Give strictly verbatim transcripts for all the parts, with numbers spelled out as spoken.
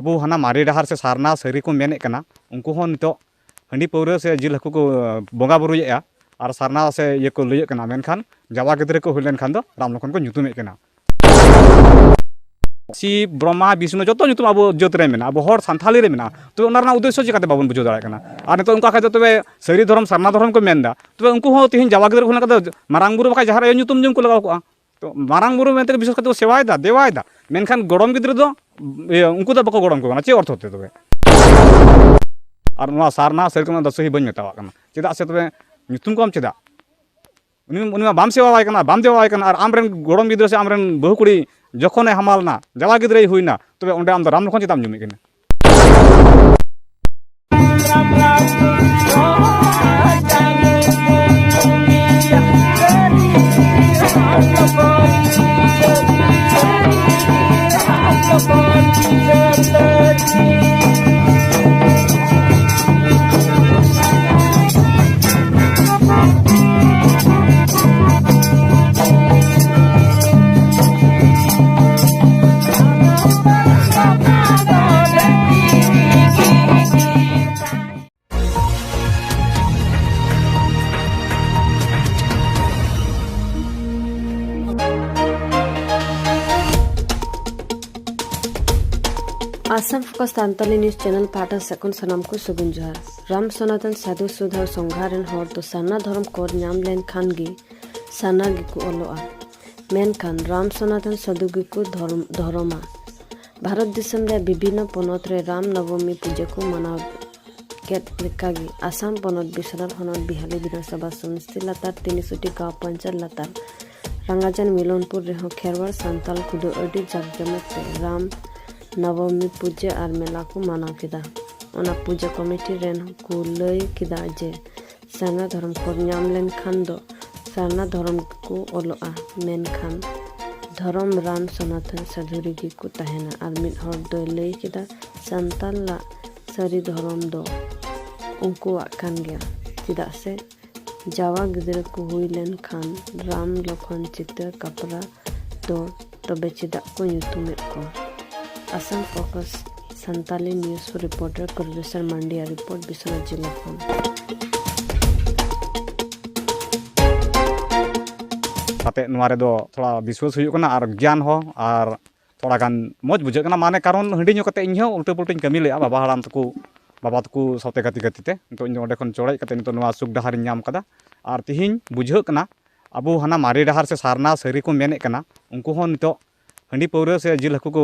ᱟᱵᱚ ᱦᱟᱱᱟ ᱢᱟᱨᱮ ᱰᱟᱦᱟᱨ ᱥᱮ ᱥᱟᱨᱱᱟ ᱥᱟᱹᱨᱤ ᱠᱚ ᱢᱮᱱᱮᱫ ᱠᱟᱱᱟ, ᱩᱱᱠᱩ ᱦᱚᱸ ᱱᱤᱛᱚᱜ ᱦᱟᱺᱰᱤ ᱯᱟᱹᱣᱨᱟᱹ ᱥᱮ ᱡᱤᱞ ᱦᱟᱹᱠᱩ ᱠᱚ ᱵᱚᱸᱜᱟ ᱵᱩᱨᱩᱭᱮᱫᱼᱟ ᱟᱨ ᱥᱟᱨᱱᱟ ᱥᱮ ᱤᱭᱟᱹ ᱠᱚ ᱞᱟᱹᱭᱮᱫ ᱠᱟᱱᱟ, ᱢᱮᱱᱠᱷᱟᱱ ᱡᱟᱣᱟ ᱜᱤᱫᱽᱨᱟᱹ ᱠᱚ ᱦᱩᱭ ᱞᱮᱱᱠᱷᱟᱱ ᱫᱚ ᱨᱟᱢ ᱞᱚᱠᱷᱚᱱ ᱠᱚ ᱧᱩᱛᱩᱢᱮᱫ ᱠᱟᱱᱟ᱾ ᱥᱤᱵ, ᱵᱨᱚᱦᱢᱟ, ᱵᱤᱥᱱᱩ ᱡᱚᱛᱚ ᱧᱩᱛᱩᱢ ᱟᱵᱚ ᱡᱟᱹᱛ ᱨᱮ ᱢᱮᱱᱟᱜᱼᱟ, ᱟᱵᱚ ᱦᱚᱲ ᱥᱟᱱᱛᱷᱟᱞᱤ ᱨᱮ ᱢᱮᱱᱟᱜᱼᱟ᱾ ᱛᱚᱵᱮ ᱚᱱᱟ ᱨᱮᱱᱟᱜ ᱩᱫᱽᱫᱮᱥᱥᱚ ᱪᱤᱠᱟᱹᱛᱮ ᱵᱟᱵᱚᱱ ᱵᱩᱡᱷᱟᱹᱣ ᱫᱟᱲᱮᱭᱟᱜ ᱠᱟᱱᱟ? ᱟᱨ ᱱᱤᱛᱚᱜ ᱚᱱᱠᱟ ᱠᱷᱟᱡ ᱫᱚ ᱛᱚᱵᱮ ᱥᱟᱹᱨᱤ ᱫᱷᱚᱨᱚᱢ ᱥᱟᱨᱱᱟ ᱫᱷᱚᱨᱚᱢ ᱠᱚ ᱢᱮᱱᱫᱟ, ᱛᱚᱵᱮ ᱩᱱᱠᱩ ᱦᱚᱸ ᱛᱮᱦᱮᱧ ᱡᱟᱣᱟ ᱜᱤᱫᱽᱨᱟᱹ ᱠᱚ ᱦᱩᱭ ᱞᱮᱱᱠᱷᱟᱱ ᱫᱚ ᱢᱟᱨᱟᱝ ᱵᱩᱨᱩ ᱵᱟᱠᱷᱟᱡ ᱡᱟᱦᱮᱨ ᱟᱭᱳ ᱧᱩᱛᱩᱢ ᱡᱮ ᱩᱱᱠᱩ ᱞᱟᱜᱟᱣ ᱠᱚᱜᱼᱟ᱾ ᱛᱚ ᱢᱟᱨᱟᱝ ᱵᱩᱨᱩ ᱢᱮᱱᱛᱮ ᱵᱤᱥᱮᱥ ᱠᱟᱛᱮ ᱠᱚ ᱥᱮᱵᱟᱭᱮᱫᱟ, ᱫᱮᱵᱟᱭᱮᱫᱟ, ᱢᱮᱱᱠᱷᱟᱱ ᱜᱚᱲᱚᱢ ᱜᱤᱫᱽᱨᱟᱹ ᱫᱚ, ᱤᱭᱟᱹ, ᱩᱱᱠᱩ ᱫᱚ ᱵᱟᱠᱚ ᱜᱚᱲᱚᱢ ᱠᱚ ᱠᱟᱱᱟ᱾ ᱪᱮᱫ ᱚᱨᱛᱷᱚ ᱛᱮ ᱛᱚᱵᱮ? ᱟᱨ ᱱᱚᱣᱟ ᱥᱟᱨᱱᱟ ᱥᱟᱹᱨᱤ ᱠᱚ ᱢᱮᱱᱫᱟ, ᱥᱟᱹᱦᱤ ᱵᱟᱹᱧ ᱢᱮᱛᱟᱣᱟᱜ ᱠᱟᱱᱟ᱾ ᱪᱮᱫᱟᱜ ᱥᱮ ᱛᱚᱵᱮ ᱧᱩᱛᱩᱢ ᱠᱚ ᱟᱢ ᱪᱮᱫᱟᱜ? ᱩᱱᱤ, ᱩᱱᱤ ᱢᱟ ᱵᱟᱢ ᱥᱮᱵᱟᱣᱟᱭ ᱠᱟᱱᱟ, ᱵᱟᱢ ᱫᱮᱵᱟᱣᱟᱭ ᱠᱟᱱᱟ, ᱟᱨ ᱟᱢᱨᱮᱱ ᱜᱚᱲᱚᱢ ᱜᱤᱫᱽᱨᱟᱹ ᱥᱮ ᱟᱢᱨᱮᱱ ᱵᱟᱹᱦᱩ ᱠᱩᱲᱤ ᱡᱚᱠᱷᱚᱱᱮ ᱦᱟᱢᱟᱞ ᱱᱟ, ᱡᱟᱣᱟ ᱜᱤᱫᱽᱨᱟᱹᱭ ᱦᱩᱭᱱᱟ, ᱛᱚᱵᱮ ᱚᱸᱰᱮ ᱟᱢ ᱫᱚ ᱨᱟᱢ ᱞᱚᱠᱷᱚᱱ ᱪᱮᱫᱟᱜ ᱮᱢ ᱧᱩᱢᱮᱫ ᱠᱤᱱᱟ? Assam focus Santali news channel ᱯᱟᱦᱴᱟ ᱥᱮᱫ ᱠᱷᱚᱱ ᱥᱟᱱᱟᱢ ᱠᱚ ᱥᱟᱹᱜᱩᱱ ᱡᱚᱦᱟᱨ᱾ ᱨᱟᱢ ᱥᱚᱱᱟᱛᱚᱱ ᱥᱟᱹᱫᱷᱩ ᱥᱩᱫᱷᱟᱹ ᱥᱚᱝᱜᱷᱟ ᱨᱮᱱ ᱦᱚᱲ ᱫᱚ ᱥᱟᱨᱱᱟ ᱫᱷᱚᱨᱚᱢ ᱠᱳᱰ ᱧᱟᱢ ᱞᱮᱱ ᱠᱷᱟᱱ ᱜᱮ ᱥᱟᱨᱱᱟ ᱜᱮᱠᱚ ᱚᱞᱚᱜᱼᱟ᱾ ᱢᱮᱱᱠᱷᱟᱱ ᱨᱟᱢ ᱥᱚᱱᱟᱛᱚᱱ ᱥᱟᱹᱫᱷᱩ ᱜᱮᱠᱚ ᱫᱷᱚᱨᱚᱢ, ᱫᱷᱚᱨᱚᱢᱟ᱾ ᱵᱷᱟᱨᱚᱛ ᱫᱤᱥᱚᱢ ᱨᱮᱭᱟᱜ ᱵᱤᱵᱷᱤᱱᱱᱚ ᱯᱚᱱᱚᱛ ᱨᱮ ᱨᱟᱢ ᱱᱚᱵᱚᱢᱤ ᱯᱩᱡᱟᱹ ᱠᱚ ᱢᱟᱱᱟᱣ ᱠᱮᱫ ᱞᱮᱠᱟᱜᱮ ᱟᱥᱟᱢ ᱯᱚᱱᱚᱛ ᱵᱤᱥᱱᱟᱛ ᱦᱚᱱᱚᱛ ᱵᱤᱦᱟᱞᱤ ᱵᱤᱫᱷᱟᱱᱥᱚᱵᱷᱟ ᱥᱚᱢᱤᱥᱛᱤ ᱞᱟᱛᱟᱨ ᱛᱤᱱᱤᱥᱩᱴᱤ ᱜᱟᱶ ᱯᱚᱧᱪᱟᱭᱮᱛ ᱞᱟᱛᱟᱨ ᱨᱟᱸᱜᱟᱡᱟᱱ ᱢᱤᱞᱚᱱᱯᱩᱨ ᱨᱮᱦᱚᱸ ᱠᱷᱮᱨᱣᱟᱲ ᱥᱟᱱᱛᱟᱞ ᱠᱚᱫᱚ ᱟᱹᱰᱤ ᱡᱟᱠ ᱡᱚᱢᱚᱠ ᱛᱮ ᱨᱟᱢ ᱱᱚᱵᱚᱢᱤ ᱯᱩᱡᱟᱹ ᱟᱨ ᱢᱮᱞᱟ ᱠᱚ ᱢᱟᱱᱟᱣ ᱠᱮᱫᱟ᱾ ᱚᱱᱟ ᱯᱩᱡᱟᱹ ᱠᱚᱢᱤᱴᱤ ᱨᱮᱱ ᱠᱚ ᱞᱟᱹᱭ ᱠᱮᱫᱟ ᱡᱮ ᱥᱟᱨᱱᱟ ᱫᱷᱚᱨᱚᱢ ᱠᱳᱰ ᱧᱟᱢ ᱞᱮᱱᱠᱷᱟᱱ ᱫᱚ ᱥᱟᱨᱱᱟ ᱫᱷᱚᱨᱚᱢ ᱜᱮᱠᱚ ᱚᱞᱚᱜᱼᱟ, ᱢᱮᱱᱠᱷᱟᱱ ᱫᱷᱚᱨᱚᱢ ᱨᱟᱢ ᱥᱚᱱᱟᱛᱚᱱ ᱥᱟᱹᱫᱷᱩ ᱨᱮᱜᱮ ᱠᱚ ᱛᱟᱦᱮᱱᱟ᱾ ᱟᱨ ᱢᱤᱫ ᱦᱚᱲ ᱫᱚᱭ ᱞᱟᱹᱭ ᱠᱮᱫᱟ, ᱥᱟᱱᱛᱟᱞᱟᱜ ᱥᱟᱹᱨᱤ ᱫᱷᱚᱨᱚᱢ ᱫᱚ ᱩᱱᱠᱩᱣᱟᱜ ᱠᱟᱱ ᱜᱮᱭᱟ, ᱪᱮᱫᱟᱜ ᱥᱮ ᱡᱟᱣᱟ ᱜᱤᱫᱽᱨᱟᱹ ᱠᱚ ᱦᱩᱭ ᱞᱮᱱᱠᱷᱟᱱ ᱨᱟᱢ ᱞᱚᱠᱷᱚᱱ ᱪᱤᱛᱟᱹ ᱠᱟᱯᱨᱟ ᱫᱚ ᱛᱚᱵᱮ ᱪᱮᱫᱟᱜ ᱠᱚ ᱧᱩᱛᱩᱢᱮᱫ ᱠᱚᱣᱟ? Assam focus Santali news reporter Kuldisar Mandia report, Biswanath ᱡᱤᱞᱟ ᱠᱷᱚᱱ᱾ ᱠᱟᱛᱮ ᱱᱚᱣᱟ ᱨᱮᱫᱚ ᱛᱷᱚᱲᱟ ᱵᱤᱥᱣᱟᱹᱥ ᱦᱩᱭᱩᱜ ᱠᱟᱱᱟ ᱟᱨ ᱜᱮᱭᱟᱱ ᱦᱚᱸ ᱟᱨ ᱛᱷᱚᱲᱟ ᱜᱟᱱ ᱢᱚᱡᱽ ᱵᱩᱡᱷᱟᱹᱜ ᱠᱟᱱᱟ᱾ ᱢᱟᱱᱮ ᱠᱟᱨᱚᱱ ᱦᱟᱺᱰᱤ ᱧᱩ ᱠᱟᱛᱮ ᱤᱧ ᱦᱚᱸ ᱩᱞᱴᱟᱹ ᱯᱩᱞᱴᱟᱹᱧ ᱠᱟᱹᱢᱤ ᱞᱮᱜᱼᱟ, ᱵᱟᱵᱟ ᱦᱟᱲᱟᱢ ᱛᱟᱠᱚ, ᱵᱟᱵᱟ ᱛᱟᱠᱚ ᱥᱟᱶᱛᱮ ᱜᱟᱛᱮ ᱜᱟᱛᱮ ᱛᱮ᱾ ᱱᱤᱛᱚᱜ ᱤᱧ ᱫᱚ ᱚᱸᱰᱮ ᱠᱷᱚᱱ ᱪᱚᱲᱮᱡ ᱠᱟᱛᱮ ᱱᱤᱛᱚᱜ ᱱᱚᱣᱟ ᱥᱩᱠ ᱰᱟᱦᱟᱨᱤᱧ ᱧᱟᱢ ᱠᱟᱫᱟ᱾ ᱟᱨ ᱛᱤᱦᱤᱧ ᱵᱩᱡᱷᱟᱹᱜ ᱠᱟᱱᱟ, ᱟᱵᱚ ᱦᱟᱱᱟ ᱢᱟᱨᱮ ᱰᱟᱦᱟᱨ ᱥᱮ ᱥᱟᱨᱱᱟ ᱥᱟᱹᱨᱤ ᱠᱚ ᱢᱮᱱᱮᱫ ᱠᱟᱱᱟ, ᱩᱱᱠᱩ ᱦᱚᱸ ᱱᱤᱛᱚᱜ ᱦᱟᱺᱰᱤ ᱯᱟᱹᱣᱨᱟᱹ ᱥᱮ ᱡᱤᱞ ᱦᱟᱹᱠᱩ ᱠᱚ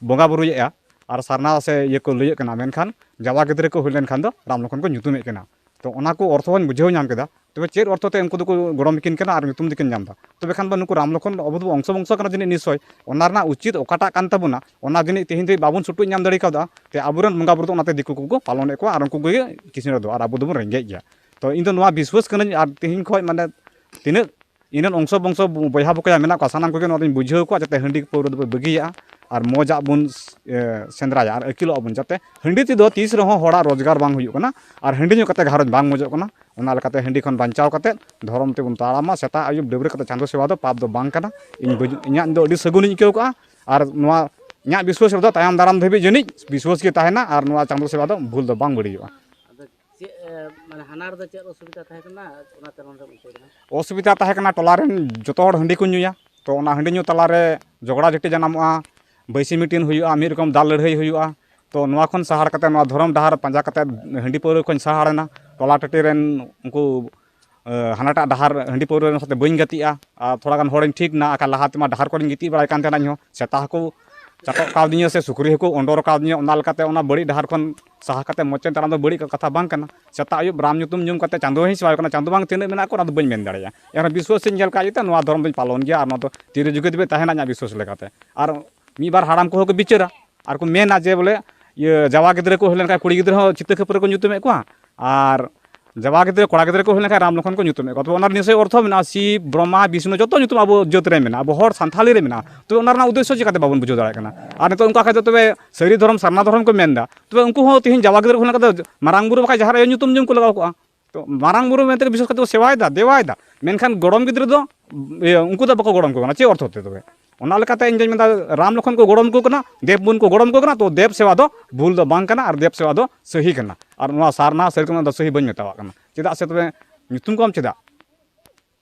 ᱵᱚᱸᱜᱟ ᱵᱩᱨᱩᱭᱮᱫᱼᱟ ᱟᱨ ᱥᱟᱨᱱᱟ ᱥᱮ ᱤᱭᱟᱹ ᱠᱚ ᱞᱟᱹᱭᱮᱫ ᱠᱟᱱᱟ, ᱢᱮᱱᱠᱷᱟᱱ ᱡᱟᱣᱟ ᱜᱤᱫᱽᱨᱟᱹ ᱠᱚ ᱦᱩᱭ ᱞᱮᱱᱠᱷᱟᱱ ᱫᱚ ᱨᱟᱢ ᱞᱚᱠᱷᱚᱱ ᱠᱚ ᱧᱩᱛᱩᱢᱮᱫ ᱠᱟᱱᱟ᱾ ᱛᱚ ᱚᱱᱟ ᱠᱚ ᱚᱨᱛᱷᱚ ᱦᱚᱸᱧ ᱵᱩᱡᱷᱟᱹᱣ ᱧᱟᱢ ᱠᱮᱫᱟ᱾ ᱛᱚᱵᱮ ᱪᱮᱫ ᱚᱨᱛᱷᱚ ᱛᱮ ᱩᱱᱠᱩ ᱫᱚᱠᱚ ᱜᱚᱲᱚᱢ ᱠᱤᱱ ᱠᱟᱱᱟ ᱟᱨ ᱧᱩᱛᱩᱢ ᱫᱚᱠᱤᱱ ᱧᱟᱢ ᱮᱫᱟ? ᱛᱚᱵᱮ ᱠᱷᱟᱱ ᱫᱚ ᱱᱩᱠᱩ ᱨᱟᱢ ᱞᱚᱠᱷᱚᱱ ᱟᱵᱚ ᱫᱚᱵᱚ ᱚᱝᱥᱚ ᱵᱚᱝᱥᱚ ᱠᱟᱱᱟ ᱡᱟᱹᱱᱤᱡ ᱱᱤᱥᱪᱚᱭ, ᱚᱱᱟ ᱨᱮᱱᱟᱜ ᱩᱪᱤᱛ ᱚᱠᱟᱴᱟᱜ ᱠᱟᱱ ᱛᱟᱵᱚᱱᱟ, ᱚᱱᱟ ᱡᱟᱹᱱᱤᱡ ᱛᱮᱦᱮᱧ ᱫᱷᱟᱹᱵᱤᱡ ᱵᱟᱵᱚᱱ ᱥᱩᱴᱩᱡ ᱧᱟᱢ ᱫᱟᱲᱮ ᱠᱟᱣᱫᱟ᱾ ᱛᱮ ᱟᱵᱚᱨᱮᱱ ᱵᱚᱸᱜᱟ ᱵᱩᱨᱩ ᱫᱚ ᱚᱱᱟᱛᱮ ᱫᱤᱠᱩ ᱠᱚᱠᱚ ᱯᱟᱞᱚᱱᱮᱫ ᱠᱚᱣᱟ ᱟᱨ ᱩᱱᱠᱩ ᱜᱮ ᱠᱤᱥᱟᱹᱬ ᱫᱚ, ᱟᱨ ᱟᱵᱚ ᱫᱚᱵᱚᱱ ᱨᱮᱸᱜᱮᱡ ᱜᱮᱭᱟ᱾ ᱛᱚ ᱤᱧ ᱫᱚ ᱱᱚᱣᱟ ᱵᱤᱥᱣᱟᱹᱥ ᱠᱟᱹᱱᱟᱹᱧ, ᱟᱨ ᱛᱮᱦᱮᱧ ᱠᱷᱚᱱ ᱢᱟᱱᱮ ᱛᱤᱱᱟᱹᱜ ᱤᱧ ᱨᱮᱱ ᱚᱝᱥᱚ ᱵᱚᱝᱥᱚ ᱵᱚᱭᱦᱟ ᱵᱚᱠᱚᱭᱟ ᱢᱮᱱᱟᱜ ᱠᱚᱣᱟ, ᱥᱟᱱᱟᱢ ᱠᱚᱜᱮ ᱱᱚᱣᱟ ᱫᱚᱧ ᱵᱩᱡᱷᱟᱹᱣ ᱠᱚᱣᱟ, ᱡᱟᱛᱮ ᱦᱟᱺᱰᱤ ᱯᱟᱹᱣᱨᱟᱹ ᱫᱚᱵᱚ ᱵᱟᱹᱜᱤᱭᱟᱜᱼᱟ ᱟᱨ ᱢᱚᱡᱟᱜ ᱵᱚᱱ, ᱮ, ᱥᱮᱸᱫᱽᱨᱟᱭᱟ ᱟᱨ ᱟᱹᱠᱤᱞᱚᱜ ᱟᱵᱚᱱ᱾ ᱡᱟᱛᱮ ᱦᱟᱺᱰᱤ ᱛᱮᱫᱚ ᱛᱤᱥ ᱨᱮᱦᱚᱸ ᱦᱚᱲᱟᱜ ᱨᱳᱡᱽᱜᱟᱨ ᱵᱟᱝ ᱦᱩᱭᱩᱜ ᱠᱟᱱᱟ ᱟᱨ ᱦᱟᱺᱰᱤ ᱧᱩ ᱠᱟᱛᱮ ᱜᱷᱟᱨᱚᱸᱡᱽ ᱵᱟᱝ ᱢᱚᱡᱚᱜ ᱠᱟᱱᱟ᱾ ᱚᱱᱟ ᱞᱮᱠᱟᱛᱮ ᱦᱟᱺᱰᱤ ᱠᱷᱚᱱ ᱵᱟᱧᱪᱟᱣ ᱠᱟᱛᱮ ᱫᱷᱚᱨᱚᱢ ᱛᱮᱵᱚᱱ ᱛᱟᱲᱟᱢᱟ᱾ ᱥᱮᱛᱟᱜ ᱟᱹᱭᱩᱵ ᱰᱟᱹᱵᱽᱨᱟᱹ ᱠᱟᱛᱮ ᱪᱟᱸᱫᱚ ᱥᱮᱵᱟ ᱫᱚ ᱯᱟᱯ ᱫᱚ ᱵᱟᱝ ᱠᱟᱱᱟ᱾ ᱤᱧ ᱵᱩᱡᱽ-, ᱤᱧᱟᱹᱜ ᱫᱚ ᱟᱹᱰᱤ ᱥᱟᱹᱜᱩᱱᱤᱧ ᱟᱹᱭᱠᱟᱹᱣ ᱠᱟᱜᱼᱟ᱾ ᱟᱨ ᱱᱚᱣᱟ ᱤᱧᱟᱹᱜ ᱵᱤᱥᱣᱟᱹᱥ ᱨᱮᱫᱚ ᱛᱟᱭᱚᱢ ᱫᱟᱨᱟᱢ ᱫᱷᱟᱹᱵᱤᱡ ᱡᱟᱹᱱᱤᱡ ᱵᱤᱥᱣᱟᱹᱥ ᱜᱮ ᱛᱟᱦᱮᱱᱟ ᱟᱨ ᱱᱚᱣᱟ ᱪᱟᱸᱫᱚ ᱥᱮᱵᱟ ᱫᱚ ᱵᱷᱩᱞ ᱫᱚ ᱵᱟᱝ ᱵᱟᱹᱲᱤᱡᱚᱜᱼᱟ᱾ ᱟᱫᱚ ᱪᱮᱫ, ᱮ, ᱢᱟᱱᱮ ᱦᱟᱱᱟ ᱨᱮᱫᱚ ᱪᱮᱫ ᱚᱥᱩᱵᱤᱫᱟ ᱛᱟᱦᱮᱸ ᱠᱟᱱᱟ, ᱚᱱᱟᱛᱮ ᱱᱚᱰᱮᱢ ᱩᱪᱟᱹᱲ ᱮᱱᱟ? ᱚᱥᱩᱵᱤᱫᱟ ᱛᱟᱦᱮᱸ ᱠᱟᱱᱟ, ᱴᱚᱞᱟ ᱨᱮᱱ ᱡᱚᱛᱚ ᱦᱚᱲ ᱦᱟᱺᱰᱤ ᱠᱚ ᱧᱩᱭᱟ, ᱛᱚ ᱚᱱᱟ ᱦᱟᱺᱰᱤ ᱧᱩ ᱛᱟᱞᱟᱨᱮ ᱡᱷᱚᱜᱽᱲᱟ ᱡᱷᱟᱹᱴᱤ ᱡᱟᱱᱟᱢᱚᱜᱼᱟ, ᱵᱟᱹᱭᱥᱤ ᱢᱤᱴᱤᱱ ᱦᱩᱭᱩᱜᱼᱟ, ᱢᱤᱫ ᱨᱚᱠᱚᱢ ᱫᱟᱞ ᱞᱟᱹᱲᱦᱟᱹᱭ ᱦᱩᱭᱩᱜᱼᱟ᱾ ᱛᱚ ᱱᱚᱣᱟ ᱠᱷᱚᱱ ᱥᱟᱦᱟᱲ ᱠᱟᱛᱮ, ᱱᱚᱣᱟ ᱫᱷᱚᱨᱚᱢ ᱰᱟᱦᱟᱨ ᱯᱟᱸᱡᱟ ᱠᱟᱛᱮ ᱦᱟᱺᱰᱤ ᱯᱟᱹᱣᱨᱟᱹ ᱠᱷᱚᱱ ᱥᱟᱦᱟᱲ ᱮᱱᱟ᱾ ᱴᱚᱞᱟ ᱴᱟᱹᱴᱤ ᱨᱮᱱ ᱩᱱᱠᱩ, ᱮ, ᱦᱟᱱᱟᱴᱟᱜ ᱰᱟᱦᱟᱨ ᱦᱟᱺᱰᱤ ᱯᱟᱹᱣᱨᱟᱹ ᱨᱮᱱ ᱥᱟᱛᱮ ᱵᱟᱹᱧ ᱜᱟᱛᱮᱜᱼᱟ, ᱟᱨ ᱛᱷᱚᱲᱟ ᱜᱟᱱ ᱦᱚᱲᱤᱧ ᱴᱷᱤᱠ ᱮᱱᱟ᱾ ᱟᱠᱟ ᱞᱟᱦᱟ ᱛᱮᱢᱟ ᱰᱟᱦᱟᱨ ᱠᱚᱨᱮᱧ ᱜᱤᱛᱤᱡ ᱵᱟᱲᱟᱭ ᱠᱟᱱ ᱛᱟᱦᱮᱱᱟ, ᱤᱧᱦᱚᱸ ᱥᱮᱛᱟ ᱦᱚᱸᱠᱚ ᱪᱟᱴᱚᱜ ᱠᱟᱣᱫᱤᱧᱟ ᱥᱮ ᱥᱩᱠᱨᱤ ᱦᱚᱸᱠᱚ ᱚᱸᱰᱚᱨ ᱠᱟᱣᱫᱤᱧᱟ, ᱚᱱᱟ ᱞᱮᱠᱟᱛᱮ ᱚᱱᱟ ᱵᱟᱹᱲᱤᱡ ᱰᱟᱦᱟᱨ ᱠᱷᱚᱱ ᱥᱟᱦᱟ ᱠᱟᱛᱮ ᱢᱚᱡᱽ ᱛᱮᱧ ᱛᱟᱲᱟᱢ ᱫᱚ ᱵᱟᱹᱲᱤᱡ ᱠᱟᱛᱷᱟ ᱵᱟᱝ ᱠᱟᱱᱟ᱾ ᱥᱮᱛᱟᱜ ᱟᱹᱭᱩᱵ ᱨᱟᱢ ᱧᱩᱛᱩᱢ ᱧᱩᱢ ᱠᱟᱛᱮ ᱪᱟᱸᱫᱚ ᱦᱚᱸᱧ ᱥᱮᱵᱟᱭ ᱠᱟᱱᱟ, ᱪᱟᱸᱫᱚ ᱵᱟᱝ ᱛᱤᱱᱟᱹᱜ ᱢᱮᱱᱟᱜ ᱠᱚ ᱚᱱᱟ ᱫᱚ ᱵᱟᱹᱧ ᱢᱮᱱ ᱫᱟᱲᱮᱭᱟᱜᱼᱟ᱾ ᱮᱱᱨᱮᱦᱚᱸ ᱵᱤᱥᱣᱟᱥ ᱤᱧ ᱧᱮᱞ ᱠᱟᱜ ᱤᱭᱟᱹᱛᱮ ᱱᱚᱣᱟ ᱫᱷᱚᱨᱚᱢ ᱫᱚᱧ ᱯᱟᱞᱚᱱ ᱜᱮᱭᱟ ᱟᱨ ᱱᱚᱣᱟ ᱫᱚ ᱛᱤᱨᱮ ᱡᱩᱜᱮ ᱫᱷᱟᱹᱵᱤᱡ ᱛᱟᱦᱮᱱᱟ ᱤᱧᱟᱹᱜ ᱵᱤᱥᱣᱟᱥ ᱞᱮᱠᱟᱛᱮ᱾ ᱟᱨ ᱢᱤᱫ ᱵᱟᱨ ᱦᱟᱲᱟᱢ ᱠᱚᱦᱚᱸ ᱠᱚ ᱵᱤᱪᱟᱹᱨᱟ ᱟᱨ ᱠᱚ ᱢᱮᱱᱟ ᱡᱮ ᱵᱚᱞᱮ ᱤᱭᱟᱹ ᱡᱟᱣᱟ ᱜᱤᱫᱽᱨᱟᱹ ᱠᱚ ᱦᱩᱭ ᱞᱮᱱᱠᱷᱟᱱ ᱠᱩᱲᱤ ᱜᱤᱫᱽᱨᱟᱹ ᱦᱚᱸ ᱪᱤᱛᱟᱹ ᱠᱷᱟᱹᱯᱟᱹᱨᱤ ᱠᱚ ᱧᱩᱛᱩᱢᱮᱫ ᱠᱚᱣᱟ, ᱟᱨ ᱡᱟᱣᱟ ᱜᱤᱫᱽᱨᱟᱹ ᱠᱚᱲᱟ ᱜᱤᱫᱽᱨᱟᱹ ᱠᱚ ᱦᱩᱭ ᱞᱮᱱᱠᱷᱟᱱ ᱨᱟᱢ ᱞᱚᱠᱷᱚᱱ ᱠᱚ ᱧᱩᱛᱩᱢᱮᱫ ᱠᱚᱣᱟ᱾ ᱛᱚᱵᱮ ᱚᱱᱟ ᱨᱮ ᱱᱤᱥᱪᱚᱭ ᱚᱨᱛᱷᱚ ᱢᱮᱱᱟᱜᱼᱟ, ᱥᱤᱵ, ᱵᱨᱚᱦᱢᱟ, ᱵᱤᱥᱱᱩ ᱡᱚᱛᱚ ᱧᱩᱛᱩᱢ ᱟᱵᱚ ᱡᱟᱹᱛ ᱨᱮ ᱢᱮᱱᱟᱜᱼᱟ, ᱟᱵᱚ ᱦᱚᱲ ᱥᱟᱱᱛᱷᱟᱞᱤ ᱨᱮ ᱢᱮᱱᱟᱜᱼᱟ᱾ ᱛᱚᱵᱮ ᱚᱱᱟ ᱨᱮᱱᱟᱜ ᱩᱫᱽᱫᱮᱥᱥᱚ ᱪᱤᱠᱟᱹᱛᱮ ᱵᱟᱵᱚᱱ ᱵᱩᱡᱷᱟᱹᱣ ᱫᱟᱲᱮᱭᱟᱜ ᱠᱟᱱᱟ? ᱟᱨ ᱱᱤᱛᱚᱜ ᱚᱱᱠᱟ ᱠᱷᱟᱡ ᱫᱚ ᱛᱚᱵᱮ ᱥᱟᱹᱨᱤ ᱫᱷᱚᱨᱚᱢ ᱥᱟᱨᱱᱟ ᱫᱷᱚᱨᱚᱢ ᱠᱚ ᱢᱮᱱᱫᱟ, ᱛᱚᱵᱮ ᱩᱱᱠᱩ ᱦᱚᱸ ᱛᱮᱦᱮᱧ ᱡᱟᱣᱟ ᱜᱤᱫᱽᱨᱟᱹ ᱠᱚ ᱦᱩᱭ ᱞᱮᱱᱠᱷᱟᱱ ᱫᱚ ᱢᱟᱨᱟᱝ ᱵᱩᱨᱩ ᱵᱟᱠᱷᱟᱡ ᱡᱟᱦᱮᱨ ᱟᱭᱳ ᱧᱩᱛᱩᱢ ᱧᱩᱢ ᱠᱚ ᱞᱟᱜᱟᱣ ᱠᱚᱜᱼᱟ᱾ ᱛᱚ ᱢᱟᱨᱟᱝ ᱵᱩᱨᱩ ᱢᱮᱱᱛᱮ ᱵᱤᱥᱮᱥ ᱠᱟᱛᱮ ᱠᱚ ᱥᱮᱵᱟᱭᱮᱫᱟ, ᱫᱮᱵᱟᱭᱮᱫᱟ, ᱢᱮᱱᱠᱷᱟᱱ ᱜᱚᱲᱚᱢ ᱜᱤᱫᱽᱨᱟᱹ ᱫᱚ, ᱤᱭᱟᱹ, ᱩᱱᱠᱩ ᱫᱚ ᱵᱟᱠᱚ ᱜᱚᱲᱚᱢ ᱠᱚ ᱠᱟᱱᱟ᱾ ᱪᱮᱫ ᱚᱨᱛᱷᱚ ᱛᱮ ᱛᱚᱵᱮ? ᱚᱱᱟ ᱞᱮᱠᱟᱛᱮ ᱤᱧ ᱫᱚᱧ ᱢᱮᱱᱫᱟ, ᱨᱟᱢ ᱞᱚᱠᱷᱚᱱ ᱠᱚ ᱜᱚᱲᱚᱢ ᱠᱚ ᱠᱟᱱᱟ, ᱫᱮᱵ ᱵᱚᱱ ᱠᱚ ᱜᱚᱲᱚᱢ ᱠᱚ ᱠᱟᱱᱟ, ᱛᱚ ᱫᱮᱵ ᱥᱮᱵᱟ ᱫᱚ ᱵᱷᱩᱞ ᱫᱚ ᱵᱟᱝ ᱠᱟᱱᱟ ᱟᱨ ᱫᱮᱵ ᱥᱮᱵᱟ ᱫᱚ ᱥᱟᱹᱦᱤ ᱠᱟᱱᱟ᱾ ᱟᱨ ᱱᱚᱣᱟ ᱥᱟᱨᱱᱟ ᱥᱟᱹᱨᱤ ᱠᱟᱱᱟ ᱫᱚ ᱥᱟᱹᱦᱤ ᱵᱟᱹᱧ ᱢᱮᱛᱟᱣᱟᱜ ᱠᱟᱱᱟ᱾ ᱪᱮᱫᱟᱜ ᱥᱮ ᱛᱚᱵᱮ ᱧᱩᱛᱩᱢ ᱠᱚᱣᱟᱢ ᱪᱮᱫᱟᱜ?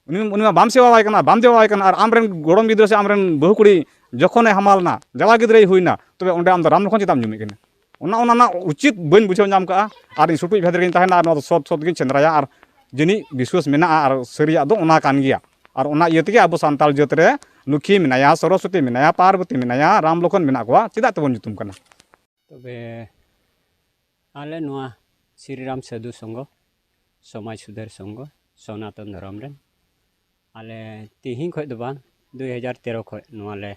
ᱩᱱᱤ, ᱩᱱᱤ ᱢᱟ ᱵᱟᱢ ᱥᱮᱵᱟᱣᱟᱭ ᱠᱟᱱᱟ, ᱵᱟᱢ ᱫᱮᱵᱟᱣᱟᱭ ᱠᱟᱱᱟ, ᱟᱨ ᱟᱢᱨᱮᱱ ᱜᱚᱲᱚᱢ ᱜᱤᱫᱽᱨᱟᱹ ᱥᱮ ᱟᱢᱨᱮᱱ ᱵᱟᱹᱦᱩ ᱠᱩᱲᱤ ᱡᱚᱠᱷᱚᱱᱮ ᱦᱟᱢᱟᱞ ᱱᱟ, ᱡᱟᱶᱟᱭ ᱜᱤᱫᱽᱨᱟᱹᱭ ᱦᱩᱭᱱᱟ, ᱛᱚᱵᱮ ᱚᱸᱰᱮ ᱟᱢ ᱫᱚ ᱨᱟᱢ ᱞᱚᱠᱷᱚᱱ ᱪᱮᱫᱟᱜ ᱮᱢ ᱧᱩᱢᱮᱫ ᱠᱤᱱᱟ? ᱚᱱᱟ, ᱚᱱᱟ ᱨᱮᱱᱟᱜ ᱩᱪᱤᱛ ᱵᱟᱹᱧ ᱵᱩᱡᱷᱟᱹᱣ ᱧᱟᱢ ᱠᱟᱜᱼᱟ᱾ ᱟᱨ ᱤᱧ ᱥᱩᱴᱩᱡ ᱵᱷᱮᱫ ᱨᱮᱜᱮᱧ ᱛᱟᱦᱮᱱᱟ, ᱟᱨ ᱱᱚᱣᱟ ᱫᱚ ᱥᱚᱛ ᱥᱚᱛ ᱜᱤᱧ ᱥᱮᱸᱫᱽᱨᱟᱭᱟ, ᱟᱨ ᱡᱟᱹᱱᱤᱡ ᱵᱤᱥᱣᱟᱥ ᱢᱮᱱᱟᱜᱼᱟ, ᱟᱨ ᱥᱟᱹᱨᱤᱭᱟᱜ ᱫᱚ ᱚᱱᱟ ᱠᱟᱱ ᱜᱮᱭᱟ᱾ ᱟᱨ ᱚᱱᱟ ᱤᱭᱟᱹ ᱛᱮᱜᱮ ᱟᱵᱚ ᱥᱟᱱᱛᱟᱲ ᱡᱟᱹᱛ ᱨᱮ ᱞᱩᱠᱷᱤ ᱢᱮᱱᱟᱭᱟ, ᱥᱚᱨᱚᱥᱚᱛᱤ ᱢᱮᱱᱟᱭᱟ, ᱯᱟᱨᱵᱚᱛᱤ ᱢᱮᱱᱟᱭᱟ, ᱨᱟᱢ ᱞᱚᱠᱷᱚᱱ ᱢᱮᱱᱟᱜ ᱠᱚᱣᱟ, ᱪᱮᱫᱟᱜ ᱛᱮᱵᱚᱱ ᱧᱩᱛᱩᱢ ᱠᱟᱱᱟ? ᱛᱚᱵᱮ ᱟᱞᱮ ᱱᱚᱣᱟ ᱥᱨᱤᱨᱟᱢ ᱥᱟᱹᱫᱷᱩ ᱥᱚᱝᱜᱷᱚ, ᱥᱚᱢᱟᱡᱽ ᱥᱩᱫᱷᱟᱹᱨ ᱥᱚᱝᱜᱷᱚ, ᱥᱚᱱᱟᱛᱚᱱ ᱫᱷᱚᱨᱚᱢ ᱨᱮᱱ, ᱟᱞᱮ ᱛᱤᱦᱤᱧ ᱠᱷᱚᱱ ᱫᱚ ᱵᱟᱝ, ᱫᱩᱭ ᱦᱟᱡᱟᱨ ᱛᱮᱨᱚ ᱠᱷᱚᱱ ᱱᱚᱣᱟ ᱞᱮ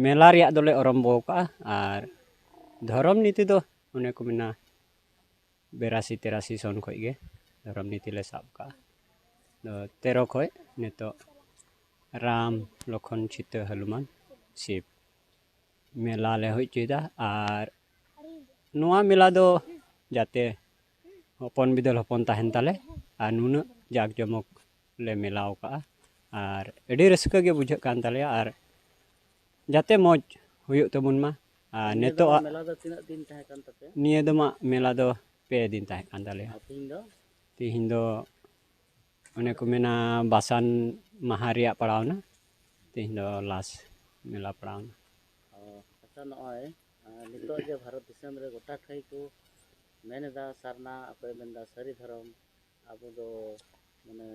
ᱢᱮᱞᱟ ᱨᱮᱭᱟᱜ ᱫᱚᱞᱮ ᱟᱨᱚᱢᱵᱚ ᱟᱠᱟᱫᱼᱟ᱾ ᱟᱨ ᱫᱷᱚᱨᱚᱢ ᱱᱤᱛᱤ ᱫᱚ ᱚᱱᱮ ᱠᱚ ᱢᱮᱱᱟ, ᱵᱮᱨᱟᱥᱤ ᱛᱮᱨᱟᱥᱤ ᱥᱚᱱ ᱠᱷᱚᱱ ᱜᱮ ᱫᱷᱚᱨᱚᱢ ᱱᱤᱛᱤ ᱞᱮ ᱥᱟᱵ ᱟᱠᱟᱫᱼᱟ᱾ ᱫᱚ ᱛᱮᱨᱚ ᱠᱷᱚᱱ ᱱᱤᱛᱚᱜ ᱨᱟᱢ, ᱞᱚᱠᱷᱚᱱ, ᱥᱤᱛᱟᱹ, ᱦᱚᱱᱩᱢᱟᱱ, ᱥᱤᱵ ᱢᱮᱞᱟ ᱞᱮ ᱦᱩᱭ ᱦᱚᱪᱚᱭᱮᱫᱟ᱾ ᱟᱨ ᱱᱚᱣᱟ ᱢᱮᱞᱟ ᱫᱚ ᱡᱟᱛᱮ ᱦᱚᱯᱚᱱ ᱵᱤᱫᱟᱹᱞ ᱦᱚᱯᱚᱱ ᱛᱟᱦᱮᱱ ᱛᱟᱞᱮ, ᱟᱨ ᱱᱩᱱᱟᱹᱜ ᱡᱟᱠ ᱡᱚᱢᱚᱠ ᱞᱮ ᱢᱮᱞᱟᱣ ᱠᱟᱜᱼᱟ᱾ ᱟᱨ ᱟᱹᱰᱤ ᱨᱟᱹᱥᱠᱟᱹ ᱜᱮ ᱵᱩᱡᱷᱟᱹᱜ ᱠᱟᱱ ᱛᱟᱞᱮᱭᱟ, ᱟᱨ ᱡᱟᱛᱮ ᱢᱚᱡᱽ ᱦᱩᱭᱩᱜ ᱛᱟᱵᱚᱱ ᱢᱟ᱾ ᱟᱨ ᱱᱤᱭᱟᱹ ᱫᱚ ᱱᱤᱛᱚᱜᱟᱜ ᱢᱮᱞᱟ ᱫᱚ ᱛᱤᱱᱟᱹᱜ ᱫᱤᱱ ᱛᱟᱦᱮᱸ ᱠᱟᱱ ᱛᱟᱯᱮᱭᱟ? ᱱᱤᱭᱟᱹ ᱫᱚ ᱢᱟ ᱢᱮᱞᱟ ᱫᱚ ᱯᱮ ᱫᱤᱱ ᱛᱟᱦᱮᱸ ᱠᱟᱱ ᱛᱟᱞᱮᱭᱟ᱾ ᱟᱨ ᱛᱤᱦᱤᱧ ᱫᱚ? ᱛᱤᱦᱤᱧ ᱫᱚ ᱚᱱᱮ ᱠᱚ ᱢᱮᱱᱟ, ᱵᱟᱥᱟᱱ ᱢᱟᱦᱟ ᱨᱮᱭᱟᱜ ᱯᱟᱲᱟᱣᱱᱟ᱾ ᱛᱤᱦᱤᱧ ᱫᱚ ᱞᱟᱥ ᱢᱮᱞᱟ ᱯᱟᱲᱟᱣᱱᱟ᱾ ᱚ, ᱟᱪᱪᱷᱟ, ᱱᱚᱜᱼᱚᱭ, ᱟᱨ ᱱᱤᱛᱚᱜ ᱡᱮ ᱵᱷᱟᱨᱚᱛ ᱫᱤᱥᱚᱢ ᱨᱮ ᱜᱚᱴᱟ ᱴᱷᱟᱹᱭ ᱠᱚ ᱢᱮᱱ ᱮᱫᱟ ᱥᱟᱨᱱᱟ, ᱚᱠᱚᱭ ᱢᱮᱱᱫᱟ ᱥᱟᱹᱨᱤ ᱫᱷᱚᱨᱚᱢ, ᱟᱵᱚ ᱫᱚ ᱢᱟᱱᱮ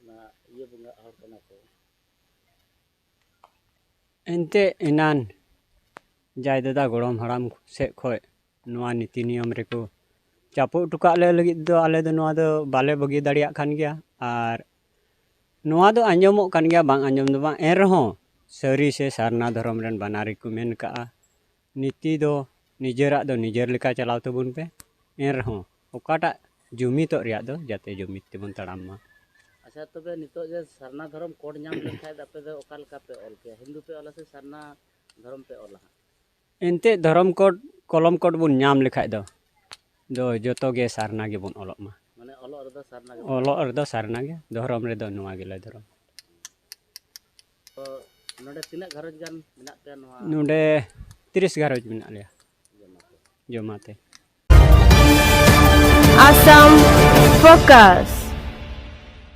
ᱚᱱᱟ ᱤᱭᱟᱹ ᱵᱚᱸᱜᱟ ᱦᱚᱲ ᱠᱟᱱᱟ ᱠᱚ᱾ ᱮᱱᱛᱮ ᱮᱱᱟᱱ ᱡᱟᱭ ᱫᱟᱫᱟ ᱜᱚᱲᱚᱢ ᱦᱟᱲᱟᱢ ᱥᱮᱫ ᱠᱷᱚᱱ ᱱᱚᱣᱟ ᱱᱤᱛᱤ ᱱᱤᱭᱚᱢ ᱨᱮᱠᱚ ᱪᱟᱯᱚ ᱦᱚᱴᱚ ᱠᱟᱜ ᱞᱮ ᱞᱟᱹᱜᱤᱫ ᱫᱚ ᱟᱞᱮ ᱫᱚ ᱱᱚᱣᱟ ᱫᱚ ᱵᱟᱞᱮ ᱵᱟᱹᱜᱤ ᱫᱟᱲᱮᱭᱟᱜ ᱠᱟᱱ ᱜᱮᱭᱟ᱾ ᱟᱨ ᱱᱚᱣᱟ ᱫᱚ ᱟᱸᱡᱚᱢᱚᱜ ᱠᱟᱱ ᱜᱮᱭᱟ, ᱵᱟᱝ ᱟᱸᱡᱚᱢ ᱫᱚ ᱵᱟᱝ, ᱮᱱᱨᱮᱦᱚᱸ ᱥᱟᱹᱨᱤ ᱥᱮ ᱥᱟᱨᱱᱟ ᱫᱷᱚᱨᱚᱢ ᱨᱮᱱ ᱵᱟᱱᱟᱨ ᱜᱮᱠᱚ ᱢᱮᱱ ᱠᱟᱜᱼᱟ, ᱱᱤᱛᱤ ᱫᱚ ᱱᱤᱡᱮᱨᱟᱜ ᱫᱚ ᱱᱤᱡᱮᱨ ᱞᱮᱠᱟ ᱪᱟᱞᱟᱣ ᱛᱟᱵᱚᱱ ᱯᱮ, ᱮᱱᱨᱮᱦᱚᱸ ᱚᱠᱟᱴᱟᱜ ᱡᱩᱢᱤᱫᱚᱜ ᱨᱮᱭᱟᱜ ᱫᱚ ᱡᱟᱛᱮ ᱡᱩᱢᱤᱫ ᱛᱮᱵᱚᱱ ᱛᱟᱲᱟᱢ ᱢᱟ᱾ ᱟᱪᱪᱷᱟ, ᱛᱚᱵᱮ ᱱᱤᱛᱚᱜ ᱡᱮ ᱥᱟᱨᱱᱟ ᱫᱷᱚᱨᱚᱢ ᱠᱳᱰ ᱧᱟᱢ ᱞᱮᱱᱠᱷᱟᱱ ᱟᱯᱮ ᱫᱚ ᱚᱠᱟ ᱞᱮᱠᱟ ᱯᱮ ᱚᱞ ᱠᱮᱭᱟ? ᱦᱤᱱᱫᱩ ᱯᱮ ᱚᱞᱟ ᱥᱮ ᱥᱟᱨᱱᱟ ᱫᱷᱚᱨᱚᱢ ᱯᱮ ᱚᱞᱟ ᱦᱟᱸᱜ? ᱮᱱᱛᱮᱫ ᱫᱷᱚᱨᱚᱢ ᱠᱳᱰ, ᱠᱚᱞᱚᱢ ᱠᱳᱰ ᱵᱚᱱ ᱧᱟᱢ ᱞᱮᱠᱷᱟᱡ ᱫᱚ, ᱫᱚ ᱡᱚᱛᱚ ᱜᱮ ᱥᱟᱨᱱᱟ ᱜᱮᱵᱚᱱ ᱚᱞᱚᱜ ᱢᱟ᱾ ᱢᱟᱱᱮ ᱚᱞᱚᱜ ᱨᱮᱫᱚ ᱥᱟᱨᱱᱟ ᱜᱮ? ᱚᱞᱚᱜ ᱨᱮᱫᱚ ᱥᱟᱨᱱᱟ ᱜᱮ, ᱫᱷᱚᱨᱚᱢ ᱨᱮᱫᱚ ᱱᱚᱣᱟ ᱜᱮᱞᱮ ᱫᱷᱚᱨᱚᱢ᱾ ᱛᱚ, ᱱᱚᱰᱮ ᱛᱤᱱᱟᱹᱜ ᱜᱷᱟᱨᱚᱸᱡᱽ ᱜᱟᱱ ᱢᱮᱱᱟᱜ ᱯᱮᱭᱟ ᱱᱚᱣᱟ? ᱱᱚᱰᱮ ᱛᱤᱨᱤᱥ ᱜᱷᱟᱨᱚᱸᱡᱽ ᱢᱮᱱᱟᱜ ᱞᱮᱭᱟ᱾ ᱡᱚᱢᱟᱛᱮ᱾ Assam Focus.